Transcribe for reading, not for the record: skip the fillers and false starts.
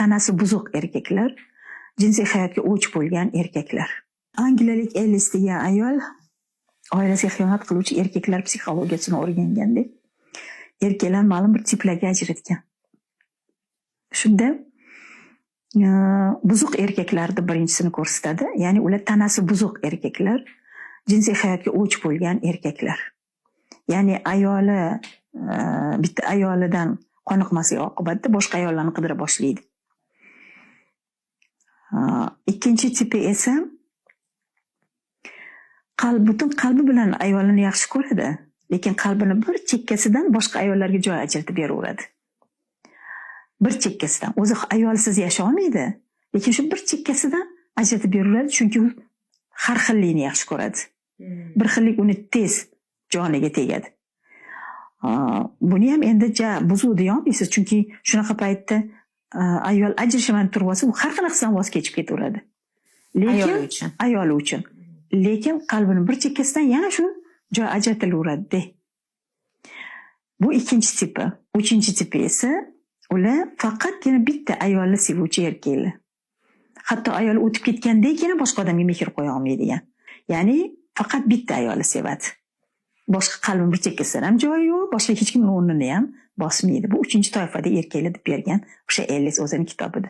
Tanasi buzuq erkaklar, jinsiy hayotga o'ch bo'lgan erkaklar. Angliyalik Ellis degan ayol oilasiga xiyonat qiluvchi erkaklar psixologiyasini o'rganganda, erkaklar ma'lum bir tiplarga ajratgan. Shunda buzuq erkaklarni birinchisini ko'rsatadi. Ya'ni ular tanasi buzuq erkaklar, jinsiy hayotga o'ch bo'lgan erkaklar. Ya'ni ayoli bitta ayolidan qoniqmasligi oqibatida boshqa ayollarni qidira boshlaydi. Ikkinchi tipi esa qalb, butun qalbi bilan ayolini yaxshi ko'radi, lekin qalbini bir chekkasidan boshqa ayollarga joy ajratib beraveradi. Bir chekkasidan. O'zi ayolsiz yasha olmaydi, lekin shu bir chekkasidan ajratib beraveradi, chunki u har xillikni yaxshi ko'radi. Bir xillik uni tez joniga tegadi. Buni ham endi ja buzuq deya olmaysiz, chunki shunaqa paytda ayol ajrashaman turib olsa, u har qanaqasidan voz kechib ketaveradi. Lekin Ayoli uchun. Ayoli uchun. Lekin qalbini bir chekkasidan yana shu joy ajratilaveradi. Bu ikkinchi tipi. Uchinchi tipi esa ular faqatgina bitta ayolni sevuvchi erkaklar. Hatto ayol o'tib ketgandan keyin boshqa odamga mehr qo'ya olmaydigan. Ya'ni faqat bitta ayolni sevadi. Boshqa qalbini bir chekkasidan ham joyi yo'q, boshqa hech kimning o'rnini ham bosmaydi. Bu uchinchi toifada erkaklar deb bergan o'sha Ellis o'zini kitobida.